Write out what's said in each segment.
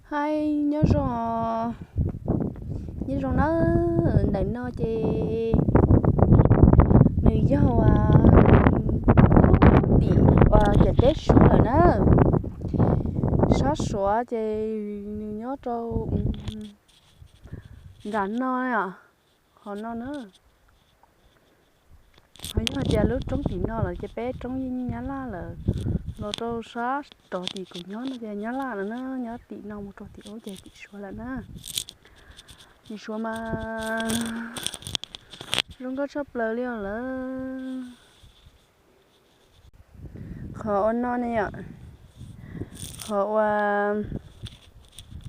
Hais nyob zoo, nyob zoo nawb. Ntawm no ces nws yog tim uas ciam teb Suav lawm na. Sab Suav ces nws nyob rau nram no, qhov no na. Ho yog tias lub roob tim no lawm ces peb roob yeej Nyab Laj lawm. Los rau sab rov tim kuv nyob no ces Nyab Laj no na, nyob tim no mus rau tim ub ces tim Suav lawm na. Tim Suav mas zoo nkauj tshaj plaws li os lawm. Qhov ua no ne yom, qhov ua,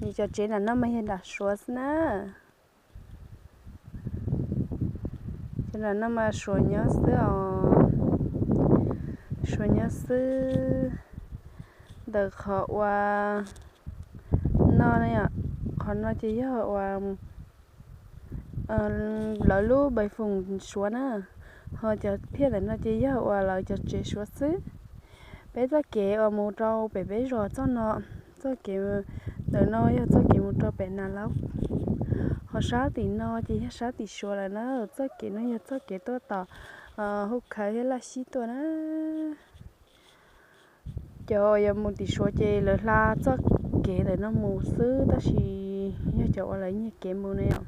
nws cov tsev nram no mas yog nram Suav xwb na. Cov nram no mas Suav nyob xwb os, Suav nyob xwb. Ntawm qhov ua no ne yom, qhov no ces yog ua lawv lub npawb foom Suav na, ho cov phiaj ntawm no ces yog uas lawv cov tsev Suav xwb. Peb txoj kev uas mus rau pem peb zos txoj no, txoj kev ntawm no yog txoj kev mus rau pem Nas Laub. Ho sab tim no ces yog sab tim Suav lawm na, txoj kev no yog txoj kev tuaj tom Hub Khawv thiab Laj Xib tuaj na. Cov uas yuav mus tim Suav ces lawv hla txoj kev ntawm no mus xwb, tab sis yog cov uas lawv nyiag kev mus ne yom.